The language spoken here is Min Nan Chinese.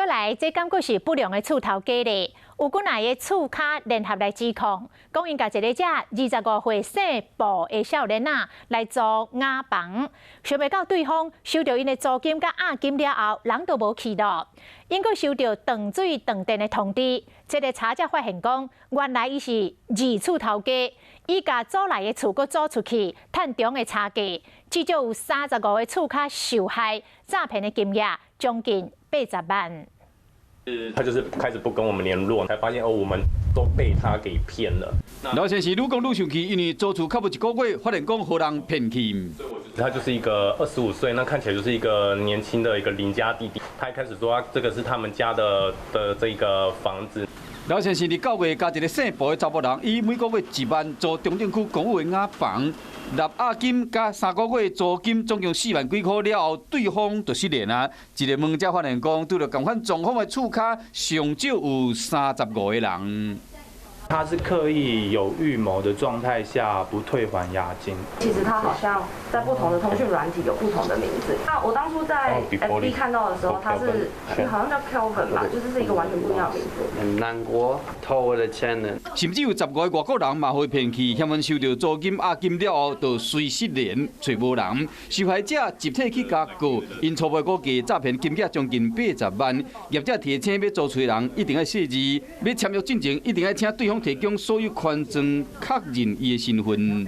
來，這敢閣是不良的厝頭家咧？有幾若个厝跤聯合來指控，講𪜶共一个遮25歲姓布的少年仔來租瓦房，想袂到對方收著𪜶的租金佮押金了後，人都無去囉。𪜶閣收著斷水斷電的通知，這个查才發現講，原來伊是二厝頭家，伊共租來的厝閣租出去，趁中的差價，至少有35個厝跤受害，詐騙的金額將近80萬。他就是開始不跟我們聯絡，才發現哦，我們都被他給騙了。老先生愈講愈生氣，因為租厝較無一個月，發現講予人騙去。他就是一個25歲，那看起來就是一個年輕的一個鄰家弟弟。他一開始說，這個是他們家的這個房子。老先生佇9月佮一个姓布的查某人，以每個月1萬租中正區公有的瓦房，納押金佮3個月租金，總共4萬幾箍了後，對方就失聯啊。一个問才發現講，拄著仝款狀況的厝跤，上少有35個人。他是刻意有預謀的狀態下不退還押金。其實他好像在不同的通訊軟體有不同的名字。那我當初在 FB 看到的時候，他是好像叫 Kelvin 吧，就是是一個完全不一樣的名字。很難過，偷我的錢呢。甚至有15個外國人嘛予騙去，嫌阮收著租金押金了後，就隨失聯，揣無人。受害者集體去共告，𪜶初步估計詐騙金額將近80萬。業者提醒欲租厝的人一定愛細膩，欲簽約進前一定愛請對方提供所有權狀確認伊的身份。